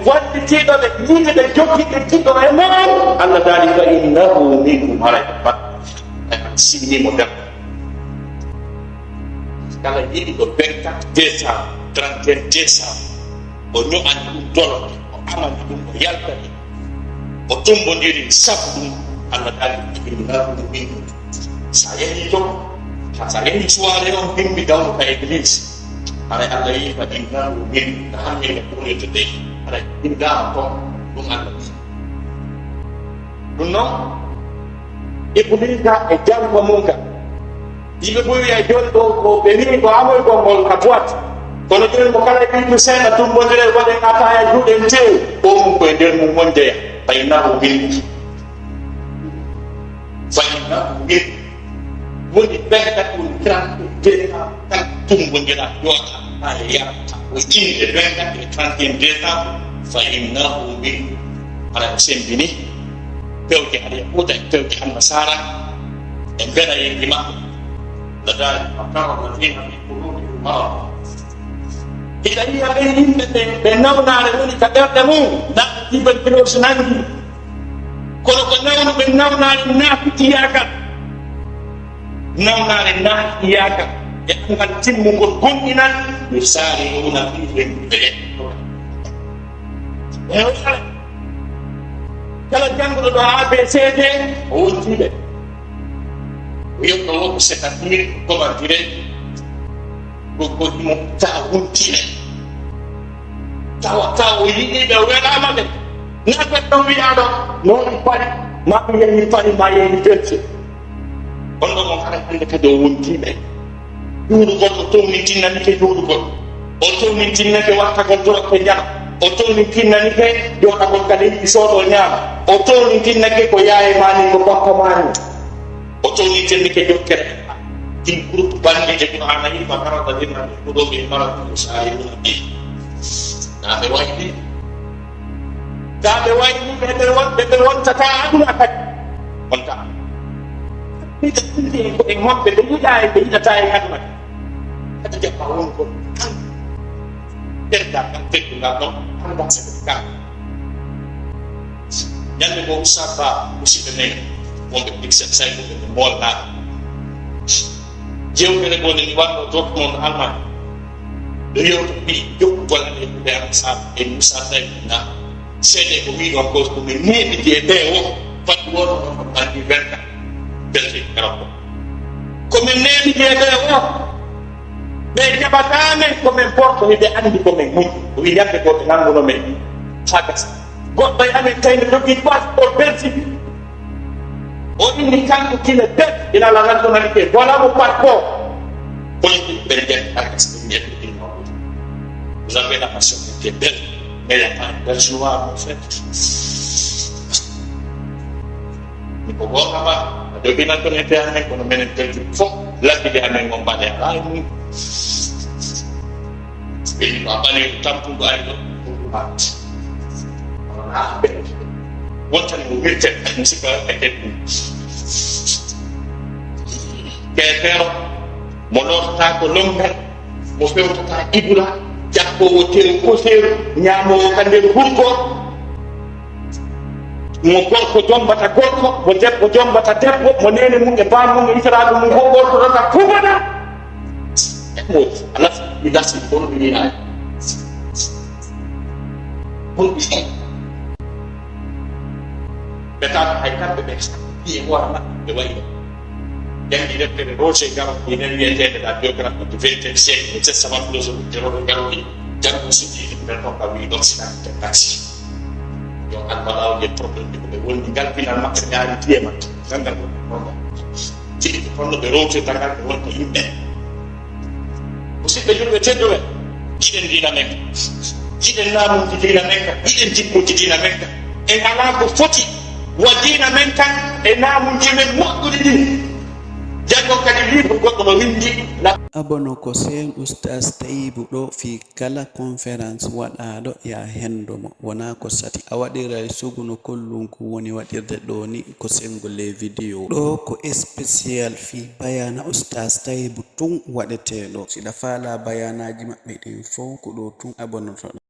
wallitiiɗo ɓe, yiɗuɓe, joggiiɓe jiɗo e mon, Allah daali, فإنه منهم, haray ko baɗɗo. Sinni mo debbo. Kala yiɗuɗo vingt-quatre décembre, trente et un décembre, o ño'ani ɗum dolo, o amani ɗum, o yaltani, o tummbondiri sabu ɗum, Allah daali, فإنه منهم. Sa yehi to, ha sa yehi soirée on, bimbi dawro ka église. Haray Allah yi, فإنه منهم. No hannde ko ɓurete de. Haray bindaama to, ɗum Allah yi. Ɗum noon, Iblisa e janngo mum ka. Yimɓe ɓuri wiya jooni ɗo ko ɓe wi'i ko amoygol ngol ka boîte. Kono jooni mo kala e ɓiytu seeɗa tummbondire waɗen ataya juuɗen tew. O mum ko e nder mum wondeya. فإنه منهم. فإنه منهم. Woni vingt-quatre woni trente et deux ans, kala tummbondira, jooɗa, haa e yara, ko innde vingt-quatre e trente et un décembre, فإنه منهم. Hara o semmbini pewje Alyahuuda e pewje Annasaara e mbeɗa e yimɓe maɓɓe. No daali, وترى الذين في قلوبهم مرض. Hiɗa yiya ɓen yimɓe ɓe, ɓe nawnaare woni ka ɓerɗe mum, na tuberculose nangi. Kono ko nawnuɓe nawnaare naafiqiyaagal. Nawnaare naafiqiyaagal. E anngal timmungol gonɗinal, يسارعون في الخيرات. E o kala, kala jannguɗo ɗo A B C D, o wontii ɓe. O yewno wo ko c'est-à-dire, comment dirais-je, ko, ko mo tawa wontii ɓe. Tawa, tawa o yiɗi ɓe, o welaama ɓe. Na goɗɗo wiyaaɗo, no i Pari, ma mi yehi Pari, ma yehi Belgique. Kono mo kala hannde kadi o wontii ɓe. Juulugol, o townintinnanike juulugol. O townintinnake wattagol dorok e njara. O townintinnanike jooɗagol ka leydi soodo ñaama. O townintinnake ko yaaye maa ni, ko bappa maa ni. O townintinnake jokkere. Ɗin groupe bandiije Qur'aana yi, وترى الذين في قلوبهم مرض يسارعون فيه. Na ɓe wayni. Taa ɓe wayni ɓe, ɓe won-, ɓe, ɓe wontataa aduna kadi. Wontaa. Ɓe ɓe ko e honɓe ɓe yiɗaa e ɓe yiɗataa e aduna kadi. Kadi jaɓɓa won ko kan. Tergal kan, teddungal ɗon, anndaa se ko kan. Ñande goo, Oustaz Ba, musidɓe men wonɓe Bruxelles, say ko ɓe moolnaaɓe. Yewtere goo nde mi waɗno Dortmund, Allemagne. Ɗo yewta ɓi jokkugol amen e Oustaz Ba e Moussa Taye na. Seede ko wiɗon ko, ko min neeɓidi e ɓe o, fati wono on ko bandi werka. Belgique, Europe. Ko min neeɓidi e ɓe o, ɓe jaɓataa men, ko men porto, hiɓe anndi ko men muñ. O wi ñande goo ɓe nannguno men. Haa gasa. Goɗɗo e amen kay no jogii passeport Belgique. O inni kanko kine bet, ina la rantonali ke, voilà mo passeport. Politique ɓe njiyat arkas ɓe njiyat ɗin mawɗo. Vous avez la nationalité belge, mais il n'y a pas un Belge noir, en fait. Ni ko goonga ma, a joginanto ne te amen, kono menen Belge fof, lakki de amen on mbaɗe alaa e mum. Ɓe ni ko a ɓaleeɗo tampuɗo ari ɗo, ɗum ɗum art. Kono na ɓe wontani mo wirte, musidɗo e teddu. Keefeero mo lortataa ko lonngal, mo fewtataa ibra, jaɓɓoowo tew koseeru, ñaamoowo ka nder hurko, mo gorko jombata gorko, mo debbo jombata debbo, mo neene mum e baam mum e itiraaɗo mum fof ɓortotata fubana. Mo alas mi lasi kono mi yinaani. Kono mi ɓe taata hay kamɓe ɓe, ɗi e hoore maɓɓe ɓe wayi ɗo. Janngi deftere Roger Garo, ine wiyeteende La biographie du vingtième siècle, le testament philosophique de Roger Garo, janngo suddi ɓe ɗon ka wi ɗon sina taxi. Yo almalaaw je problème ko ɓe woni ngal pinal maɓɓe ñaari tiye maɓɓe. Ngal ngal woni problème. Jiɗi ko holno ɓe rowtirta ngal ɓe wonta yimɓe. Musidɓe julɓe tedduɓe, jiɗen diina men ka, jiɗen naamuuji diina men ka, jiɗen jikkuuji diina men ka. En alaa ko foti wa diina men kan e naamuuji men moƴƴuɗi ɗin. Janngo kadi livre goɗɗo no winndi. Abono ko seen Oustaz Tayibu ɗo fii kala conférence waɗaaɗo, ya hendo mo. Wonaa ko sati. A waɗiray sugu no kollunku woni waɗirde ɗoo ni, ko senngo les vidéos. Ɗoo ko spécial fii bayaana Oustaz Tayibu tun waɗetee ɗoo. Si ɗa faalaa bayaanaaji maɓɓe ɗin fow, ko ɗoo tun abonotoɗaa.